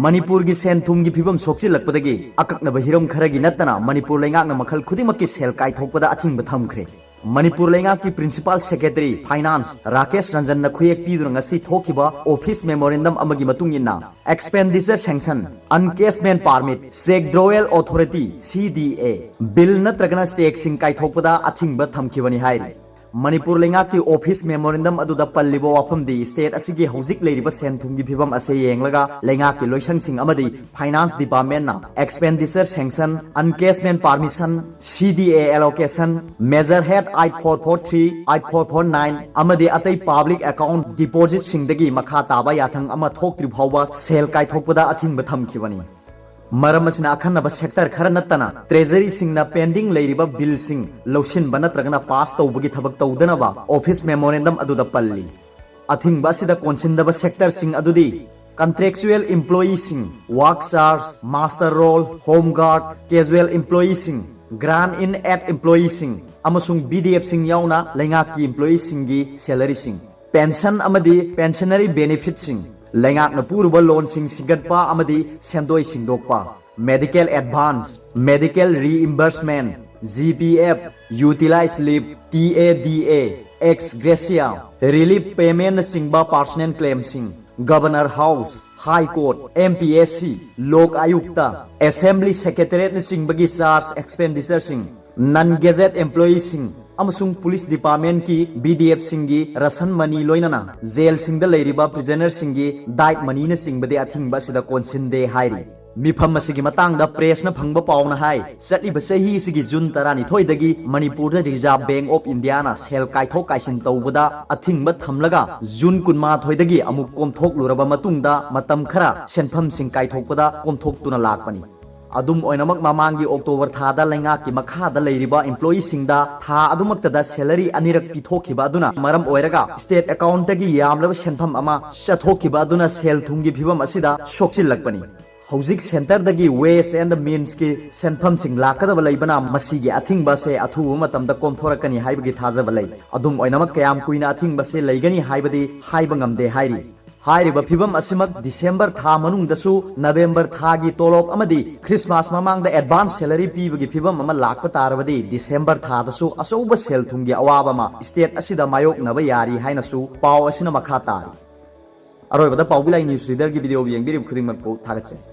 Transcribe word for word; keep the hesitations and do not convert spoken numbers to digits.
ꯃꯅꯤꯄꯨꯔꯒꯤ ꯁꯦꯟ ꯊꯨꯝꯒꯤ ꯐꯤꯕꯝ ꯁꯣꯛꯆꯤꯜꯂꯛꯄꯗꯒꯤ ꯑꯀꯛꯅꯕ ꯍꯤꯔꯝ ꯈꯔꯒꯤ ꯅꯠꯇꯅ ꯃꯅꯤꯄꯨꯔ ꯂꯩꯉꯥꯛꯅ ꯃꯈꯜ ꯈꯨꯗꯤꯡꯃꯛꯀꯤ ꯁꯦꯜ ꯀꯥꯏꯊꯣꯛꯄꯗ ꯑꯊꯤꯡꯕ ꯊꯝꯈ꯭ꯔꯦ꯫ ꯃꯅꯤꯄꯨꯔ ꯂꯩꯉꯥꯛꯀꯤ Principal Secretary Finance ꯔꯥꯀꯦꯁ ꯔꯟꯖꯟꯅ ꯈꯨꯌꯦꯛ ꯄꯤꯗꯨꯅ ꯉꯁꯤ ꯊꯣꯛꯈꯤꯕ office memorandum ꯑꯃꯒꯤ ꯃꯇꯨꯡ ꯏꯟꯅ, expenditure sanction, encashment permit, cheque drawal authority, C D A, bill ꯅꯠꯇ꯭ꯔꯒꯅ ꯆꯦꯛꯁꯤꯡ ꯀꯥꯏꯊꯣꯛꯄꯗ ꯑꯊꯤꯡꯕ ꯊꯝꯈꯤꯕꯅꯤ ꯍꯥꯏꯔꯤ꯫ ꯃꯅꯤꯄꯨꯔ ꯂꯩꯉꯥꯛꯀꯤ office memorandum ꯑꯗꯨꯗ ꯄꯜꯂꯤꯕ ꯋꯥꯐꯝꯗꯤ state ꯑꯁꯤꯒꯤ ꯍꯧꯖꯤꯛ ꯂꯩꯔꯤꯕ ꯁꯦꯟ ꯊꯨꯝꯒꯤ ꯐꯤꯕꯝ ꯑꯁꯤ ꯌꯦꯡꯂꯒ ꯂꯩꯉꯥꯛꯀꯤ ꯂꯣꯏꯁꯪꯁꯤꯡ ꯑꯃꯗꯤ Finance Departmentꯅ expenditure sanction, encashment permission, C D A allocation, measure head eight four four three, eight four four nine ꯑꯃꯗꯤ ꯑꯇꯩ public account depositꯁꯤꯡꯗꯒꯤ ꯃꯈꯥ ꯇꯥꯕ ꯌꯥꯊꯪ ꯑꯃ ꯊꯣꯛꯇ꯭ꯔꯤ ꯐꯥꯎꯕ ꯁꯦꯜ ꯀꯥꯏꯊꯣꯛꯄꯗ ꯑꯊꯤꯡꯕ ꯊꯝꯈꯤꯕꯅꯤ꯫ ꯃꯔꯝ ꯑꯁꯤꯅ ꯑꯈꯟꯅꯕ sector ꯈꯔ ꯅꯠꯇꯅ treasuryꯁꯤꯡꯅ pending ꯂꯩꯔꯤꯕ billꯁꯤꯡ ꯂꯧꯁꯤꯟꯕ ꯅꯠꯇ꯭ꯔꯒꯅ pass ꯇꯧꯕꯒꯤ ꯊꯕꯛ ꯇꯧꯗꯅꯕ office memorandum ꯑꯗꯨꯗ ꯄꯜꯂꯤ꯫ ꯑꯊꯤꯡꯕ ꯑꯁꯤꯗ ꯀꯣꯟꯁꯤꯟꯗꯕ sectorꯁꯤꯡ ꯑꯗꯨꯗꯤ contractual employeeꯁꯤꯡ, work charge, muster roll, home guard, casual employeeꯁꯤꯡ, grant in aid employeeꯁꯤꯡ ꯑꯃꯁꯨꯡ VDFꯁꯤꯡ ꯌꯥꯎꯅ ꯂꯩꯉꯥꯛꯀꯤ employeeꯁꯤꯡꯒꯤ salaryꯁꯤꯡ, pension ꯑꯃꯗꯤ pensionary benefitꯁꯤꯡ, ꯂꯩꯉꯥꯛꯅ ꯄꯨꯔꯨꯕ loanꯁꯤꯡ ꯁꯤꯡꯒꯠꯄ ꯑꯃꯗꯤ ꯁꯦꯟꯗꯣꯏ ꯁꯤꯡꯗꯣꯛꯄ, medical advance, medical reimbursement, GPF, utilized leave, TADA, ex gratia, relief paymentꯅꯆꯤꯡꯕ personal claimꯁꯤꯡ, Governor House, High Court, MPSC, ꯂꯣꯛ ꯑꯌꯨꯛꯇ, Assembly Secretariatꯅꯆꯤꯡꯕꯒꯤ charge expenditureꯁꯤꯡ, non gazette employeeꯁꯤꯡ ꯑꯃꯁꯨꯡ Police Departmentꯀꯤ VDFꯁꯤꯡꯒꯤ ration money ꯂꯣꯏꯅꯅ jailꯁꯤꯡꯗ ꯂꯩꯔꯤꯕ prisonerꯁꯤꯡꯒꯤ diet moneyꯅꯆꯤꯡꯕꯗꯤ ꯑꯊꯤꯡꯕ ꯑꯁꯤꯗ ꯀꯣꯟꯁꯤꯟꯗꯦ ꯍꯥꯏꯔꯤ꯫ ꯃꯤꯐꯝ ꯑꯁꯤꯒꯤ ꯃꯇꯥꯡꯗ pressꯅ ꯐꯪꯕ ꯄꯥꯎꯅ ꯍꯥꯏ, ꯆꯠꯂꯤꯕ ꯆꯍꯤ ꯑꯁꯤꯒꯤ June ꯇꯔꯥꯅꯤꯊꯣꯏꯗꯒꯤ ꯃꯅꯤꯄꯨꯔꯗ Reserve Bank of Indiaꯅ ꯁꯦꯜ ꯀꯥꯏꯊꯣꯛ ꯀꯥꯏꯁꯤꯟ ꯇꯧꯕꯗ ꯑꯊꯤꯡꯕ ꯊꯝꯂꯒ June ꯀꯨꯟꯃꯥꯊꯣꯏꯗꯒꯤ ꯑꯃꯨꯛ ꯀꯣꯝꯊꯣꯛꯂꯨꯔꯕ ꯃꯇꯨꯡꯗ ꯃꯇꯝ ꯈꯔ ꯁꯦꯟꯐꯝꯁꯤꯡ ꯀꯥꯏꯊꯣꯛꯄꯗ ꯀꯣꯝꯊꯣꯛꯇꯨꯅ ꯂꯥꯛꯄꯅꯤ꯫ ꯑꯗꯨꯝ ꯑꯣꯏꯅꯃꯛ, ꯃꯃꯥꯡꯒꯤ October ꯊꯥꯗ ꯂꯩꯉꯥꯛꯀꯤ ꯃꯈꯥꯗ ꯂꯩꯔꯤꯕ employeeꯁꯤꯡꯗ ꯊꯥ ꯑꯗꯨꯃꯛꯇꯗ salary ꯑꯅꯤꯔꯛ ꯄꯤꯊꯣꯛꯈꯤꯕ ꯑꯗꯨꯅ ꯃꯔꯝ ꯑꯣꯏꯔꯒ state accountꯇꯒꯤ ꯌꯥꯝꯂꯕ ꯁꯦꯟꯐꯝ ꯑꯃ ꯆꯠꯊꯣꯛꯈꯤꯕ ꯑꯗꯨꯅ ꯁꯦꯜ ꯊꯨꯝꯒꯤ ꯐꯤꯕꯝ ꯑꯁꯤꯗ ꯁꯣꯛꯆꯤꯜꯂꯛꯄꯅꯤ꯫ ꯍꯧꯖꯤꯛ centreꯗꯒꯤ Ways and Meansꯀꯤ ꯁꯦꯟꯐꯝꯁꯤꯡ ꯂꯥꯛꯀꯗꯕ ꯂꯩꯕꯅ ꯃꯁꯤꯒꯤ ꯑꯊꯤꯡꯕ ꯑꯁꯦ ꯑꯊꯨꯕ ꯃꯇꯝꯗ ꯀꯣꯝꯊꯣꯔꯛꯀꯅꯤ ꯍꯥꯏꯕꯒꯤ ꯊꯥꯖꯕ ꯂꯩ꯫ ꯑꯗꯨꯝ ꯑꯣꯏꯅꯃꯛ, ꯀꯌꯥꯝ ꯀꯨꯏꯅ ꯑꯊꯤꯡꯕ ꯑꯁꯦ ꯂꯩꯒꯅꯤ ꯍꯥꯏꯕꯗꯤ ꯍꯥꯏꯕ ꯉꯝꯗꯦ ꯍꯥꯏꯔꯤ꯫ ꯍꯥꯏꯔꯤꯕ ꯐꯤꯕꯝ ꯑꯁꯤꯃꯛ ꯗꯤꯁꯦꯝꯕꯔ ꯊꯥ ꯃꯅꯨꯡꯗꯁꯨ ꯅꯕꯦꯝꯕꯔ ꯊꯥꯒꯤ ꯇꯣꯂꯣꯞ ꯑꯃꯗꯤ ꯈ꯭ꯔꯤꯁꯃꯥꯁ ꯃꯃꯥꯡꯗ ꯑꯦꯗꯚꯥꯟꯁ ꯁꯦꯂꯔꯤ ꯄꯤꯕꯒꯤ ꯐꯤꯕꯝ ꯑꯃ ꯂꯥꯛꯄ ꯇꯥꯔꯕꯗꯤ ꯗꯤꯁꯦꯝꯕꯔ ꯊꯥꯗꯁꯨ ꯑꯆꯧꯕ ꯁꯦꯜ ꯊꯨꯝꯒꯤ ꯑꯋꯥꯕ ꯑꯃ ꯁ꯭ꯇꯦꯠ ꯑꯁꯤꯗ ꯃꯥꯌꯣꯛꯅꯕ ꯌꯥꯔꯤ ꯍꯥꯏꯅꯁꯨ ꯄꯥꯎ ꯑꯁꯤꯅ ꯃꯈꯥ ꯇꯥꯔꯤ꯫ ꯑꯔꯣꯏꯕꯗ ꯄꯥꯎꯕꯤ ꯂꯥꯏ ꯅ꯭ꯌꯨꯁ ꯔꯤꯗꯔꯒꯤ ꯚꯤꯗꯤꯑꯣ ꯌꯦꯡꯕꯤꯔꯤꯕ ꯈꯨꯗꯤꯡꯃꯛꯄꯨ ꯊꯥꯒꯠꯆꯔꯤ꯫